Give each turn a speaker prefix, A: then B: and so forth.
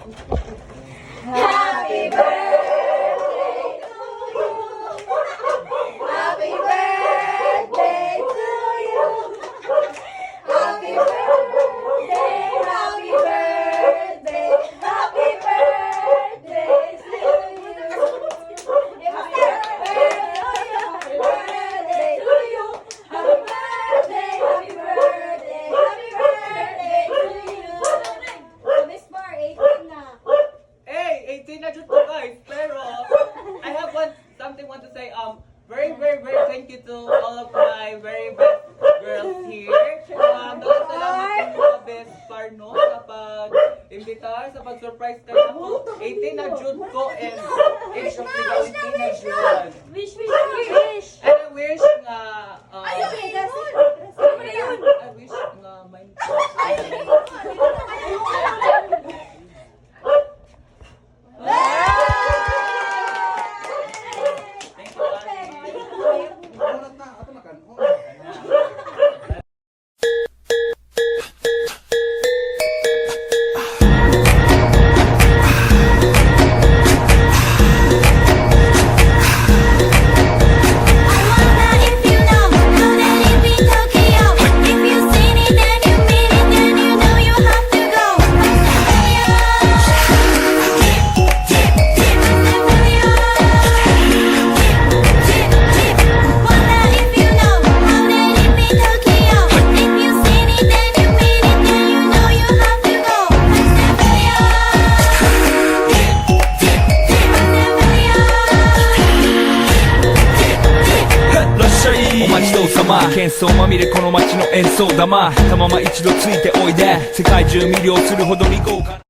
A: Happy birthday to you. Happy birthday to you. Happy birthday, happy birthday, happy birthday to you. Happy birthday to you. Happy birthday, happy birthday, happy birthday to you. Miss Mar, 18 na.
B: Hey, 18 na jud ko, guys. Pero I have one something want to say. Very, very, very thank you to all of my very best girls here. Daghang salamat sa mga best parno sa pag-imbitar, sa pag-surprise kay ako. 18 na jud ko and age of legality na jud.
A: Wish, wish, wish.
B: And I wish nga
A: Ay,
B: I wish nga may Thank you, guys.
C: Ulat na, ato na kan.
D: I wonder if you know how they live in Tokyo. If you seen it, then you mean it, then you know you have to go. Tip, tip, tip, tip, tip. Wonder if you know how they live in Tokyo. If you seen it, then you mean it, then you know you have to go. Tip, tip,
E: らっしゃいお待ちどうさま。喧騒まみれこの街の演奏玉。たまま一度ついておいで。世界中魅了するほどに豪華。